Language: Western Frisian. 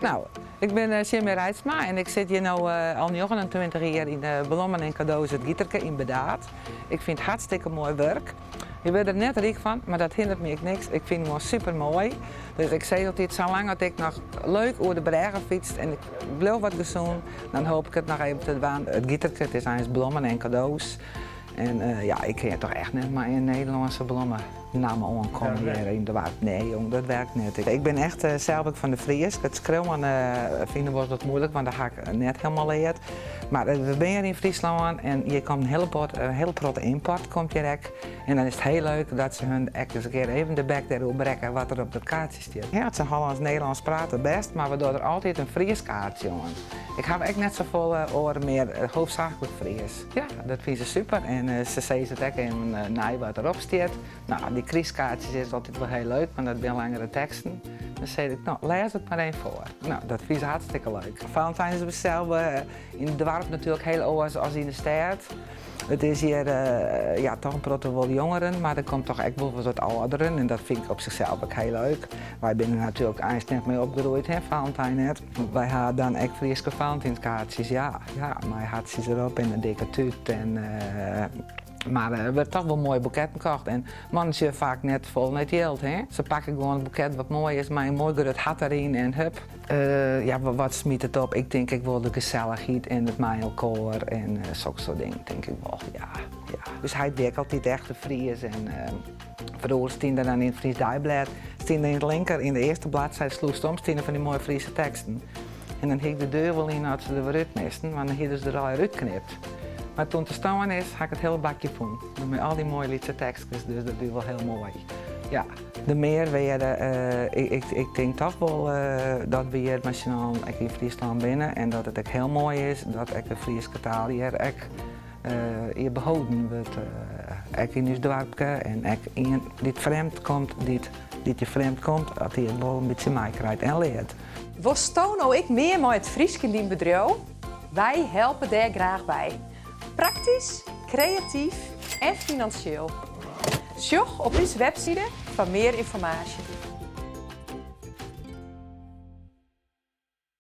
Nou, ik bin Sjimmy Reitsma en ik sit hjir no al 29 jier yn de Blommen en Cadeaus It Giterke yn Burdaard. Ik fyn it hartstikke moai wurk. Je wurde der net ryk fan, mar dat hindert my ek niks. Ik fyn it gewoan super moai. Dus ik sis altyd, salang as ik noch leuk oer de brêge fyts en ik bliuw wat gesûn, dan hoop ik it noch even te dwaan. It Giterke, it is eins blommen en cadeaus. En ja, ik kin toch echt net mei in Nederlânske blommenamme oankomme hjir yn it doarp. Nee jong, dat werkt net. Ik bin echt sels ek fan de Frysk. It skriuwen fyn ik wolris wat muoilik, want dat ha ik net hielendal leard. Mar we binne hjir yn Fryslân en hjir komt in hiele pot, in hiele protte ymport komt hjir ek. En dan is it hiel leuk dat se hun ek ris in kear even de bek dêroer brekke wat der op dat kaartsje stiet. Ja, as se Hollânsk-Nederlânsk prate bêst, mar we dogge der altyd in Frysk kaartsje oan. Ik haw ek net safolle oare mear, hoofdzaaklik Frysk. Ja, dat fine se super en se sizze it ek even nei wat derop stiet. No, dy krystkaartsjes is altyd wol hiel leuk, want dat binne langere teksten. Dan sis ik, no, lês it mar even foar. No, dat fine se hartstikke leuk. Valentijn is sels yn it doarp natuerlik hiel oars as yn de stêd. It is hjir ja, toch in protte wol jongeren, mar der komt toch ek wol wat âlderen en dat fyn ik op sichsels ek hiel leuk. Wy binne der natuerlik eins net mei opgroeid, hè, Valentijn net. Wy ha dan ek Fryske Valentynskaartsjes, ja, ja, mei hartsjes derop en in dikke tút en mar der wurdt toch wol moaie boeketten kocht en mannen sjogge faak net fol nei it jild, hè. Se pakke gewoan in boeket wat moai is mei in moai grut hart deryn en hup. Ja, wat smyt it op? Ik tink ek wol de gesellichheid en it mei elkoar en soksoart dingen tink ik wol, ja, ja. Us heit wie ek altyd echt in Fries en froeger stien der dan yn it Fries Deiblêd, stien der yn it linker, yn de earste bladside sloechst om, stiene fan dy moaie Friese teksten. En dan hie ik de duvel yn as se der wer út misten, want dan hiene se der allegear útknipt. Mar toen er stoarn is, ha ik it hiele bakje fûn. Mei al dy moaie lytse tekstkes, dus dat wie wol hiel moai. Ja, de mearwearde, ik, ik tink toch wol dat we hjir mei syn allen ek yn Fryslân binne en dat it ek hiel moai is dat ek de Fryske taal hjir ek hjir beholden wurdt. Ek yn ús doarpke en ek ien dy't frjemd komt, dy't dy't hjir frjemd komt, dat hy it wol in bytsje meikrijt en leart. Wolsto no ek mear mei it Frysk yn dyn bedriuw? Wy helpe dêr graach by. Praktysk, kreatyf en finansjeel. Sjoch op ús webside foar mear ynformaasje.